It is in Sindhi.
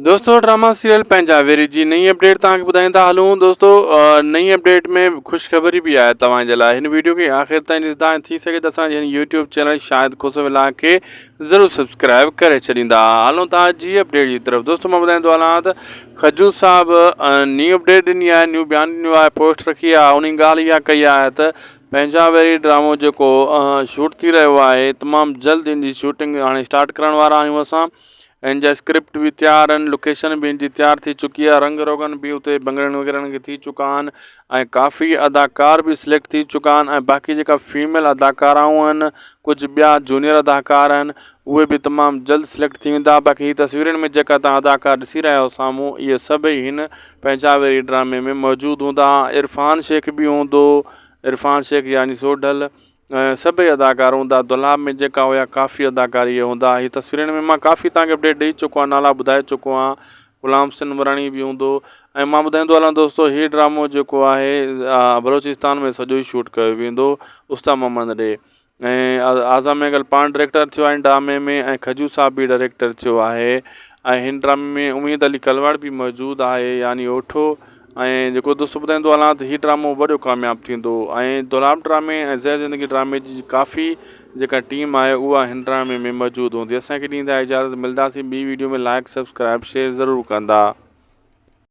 دوستو ڊراما سيريل پنهنجا ويري جي نئين اپڊيٽ توهان کي ٻڌائيندا هلون دوستو نئين اپڊيٽ ۾ خوشخبري به آهي توهان جي لاء هن ويڊيو کي آخر تائين ڏسندا ۽ ٿي سگهي ته اسان جي هن YouTube channel Shahid Khoso vlog کي ضرور سبسڪرائب ڪري ڇڏيندا هلون ٿا جي اپڊيٽ جي طرف دوستو مان ٻڌائيندو هلان ته کجو صاحب نيو اپڊيٽ ڏني آهي نيو بيان ڏنو آهي پوسٽ رکي آهي ان ڳالهه اها ڪئي آهي ته پنهنجا ويري ڊرامو جيڪو شوٽ ٿي رهيو آهي تمام جلد ان جي شوٽنگ هاڻي اسٽارٽ ڪرڻ وارا آهيون اسان ان جا اسڪرپٽ به تيار آهن لوڪيشن به ان جي تيار ٿي چڪي آهي رنگ روغن به اتي بنگلن وغيرن کي ٿي چڪا آهن ۽ ڪافي اداڪار به سليڪٽ ٿي چڪا آهن ۽ باقي جيڪا فيميل اداڪارائون آهن ڪجهه ٻيا جونيئر اداڪار آهن اهي به تمام جلد سليڪٽ ٿي ويندا باقي هي تصويرن ۾ جيڪا تان اداڪار ڏسي رهيا آهيو سامهون اهي سڀئي هن پنهنجا ويري ڊرامي ۾ موجود هوندا عرفان شيخ به هوندو عرفان شيخ يعني سوڍل ۽ سڀئي اداڪار هوندا دولاب ۾ جيڪا هيا ڪافي اداڪار اهي هوندا هي تصويرن ۾ مان ڪافي توهان کي اپڊيٽ ڏئي چڪو آهيان نالا ٻڌائي چڪو آهيان غلام حسين عمراڻي به هوندو ۽ مان ٻڌائيندو هلان دوستو هي ڊرامو جيڪو آهي بلوچستان ۾ سڄو ئي شوٽ ڪيو ويندو استاد محمد ڏي ۽ اعظم مينگل پاڻ ڊائريڪٽر ٿيو آهي ڊرامي ۾ ۽ کجو صاحب به ڊائريڪٽر ٿيو آهي ۽ هن ڊرامي ۾ اميد علي ڪلوڙ به موجود آهي يعني اوٺو ۽ جيڪو دوستو ٻڌائيندو هلان ته هي ڊرامو وڏو ڪامياب ٿيندو ۽ دولاب ڊرامي ۽ زهر زندگي ڊرامي جي ڪافي جيڪا ٽيم آهي اها هن ڊرامي ۾ موجود هوندي اسان کي ڏيندا اجازت ملداسين ٻي ويڊيو ۾ لائڪ سبسڪرائب شيئر ضرور ڪندا.